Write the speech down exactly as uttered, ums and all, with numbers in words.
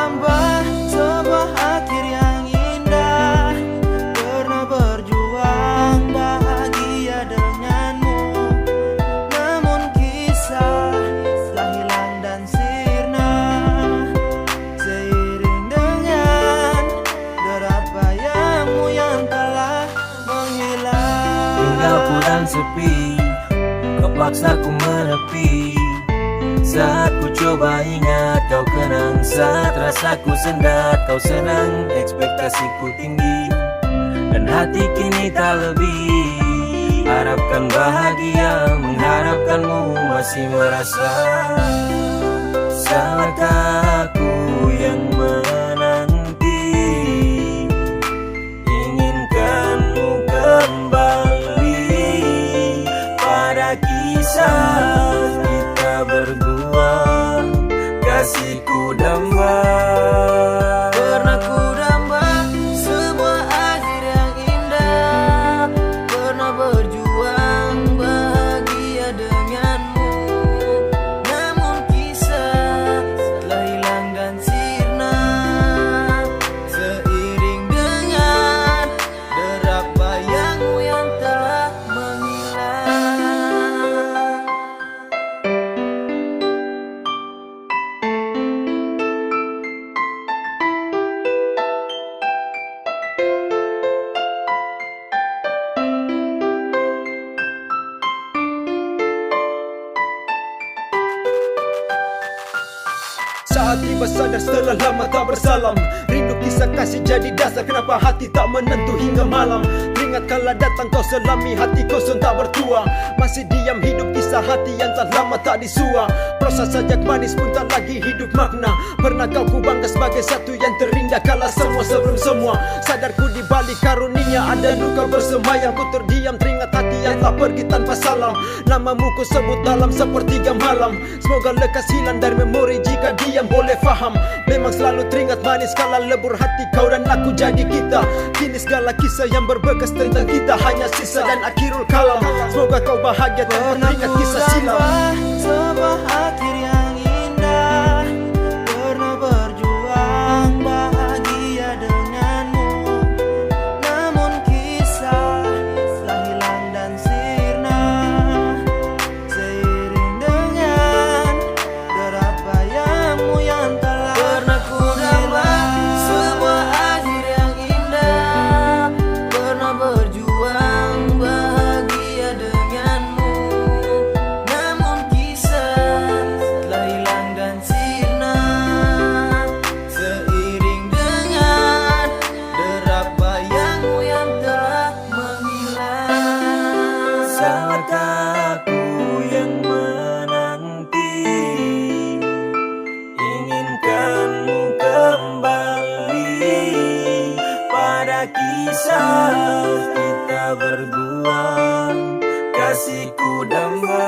Tambah sebuah akhir yang indah. Pernah berjuang bahagia denganmu, namun kisah telah hilang dan sirna. Seiring dengan derap bayangmu yang telah menghilang. Tinggal ku dan sepi, kau paksa ku menepi. Saat ku coba ingat kau kenang, saat rasa ku sendat kau senang, ekspektasi ku tinggi dan hati kini tak lebih. Harapkan bahagia, mengharapkanmu masih merasa. Salahkah aku yang menanti? Inginkanmu kembali pada kisah kita berdua, kasihku damba. Pernah ku damba sebuah akhir yang indah, pernah berjuang bahagia denganmu, namun kisah telah hilang dan sirna. Seiring dengan derap bayangmu yang telah menghilang. Saat tiba sadar setelah lama tak bersalam, rindu kisah kasih jadi dasar kenapa hati tak menentu hingga malam. Teringat kala datang kau selami hati kosong tak bertuah, masih diam hidup kisah hati yang tak lama tak disua. Proses sajak manis pun tak lagi hidup makna. Pernah kau ku bangga sebagai satu yang terindah kala semua sebelum semua. Sadar ku di balik karunia ada luka bersemayam. Ku terdiam teringat hati yang tak pergi tanpa salam. Namamu ku sebut dalam sepertiga malam. Semoga lekas hilang dari memori jika diam boleh faham. Memang selalu teringat manis kala lebur hati kau dan aku jadi kita. Kini segala kisah yang berbekas tentang kita hanya sisa dan akhirul kalam. Semoga kau bahagia tanpa teringat kisah silam. Pernah ku damba sebuah akhir yang indah. Pernah berjuang bahagia denganmu. Namun kisah telah hilang dan sirna. Seiring dengan derap bayangmu yang telah menghilang. Pernah ku damba sebuah akhir yang indah. Pernah berjuang bahagia denganmu. Namun kisah telah hilang dan sirna. Seiring dengan derap bayangmu yang telah menghilang. Salahkah aku yang menanti? Inginkanmu kembali pada kisah kita berdua. Kasihku damba.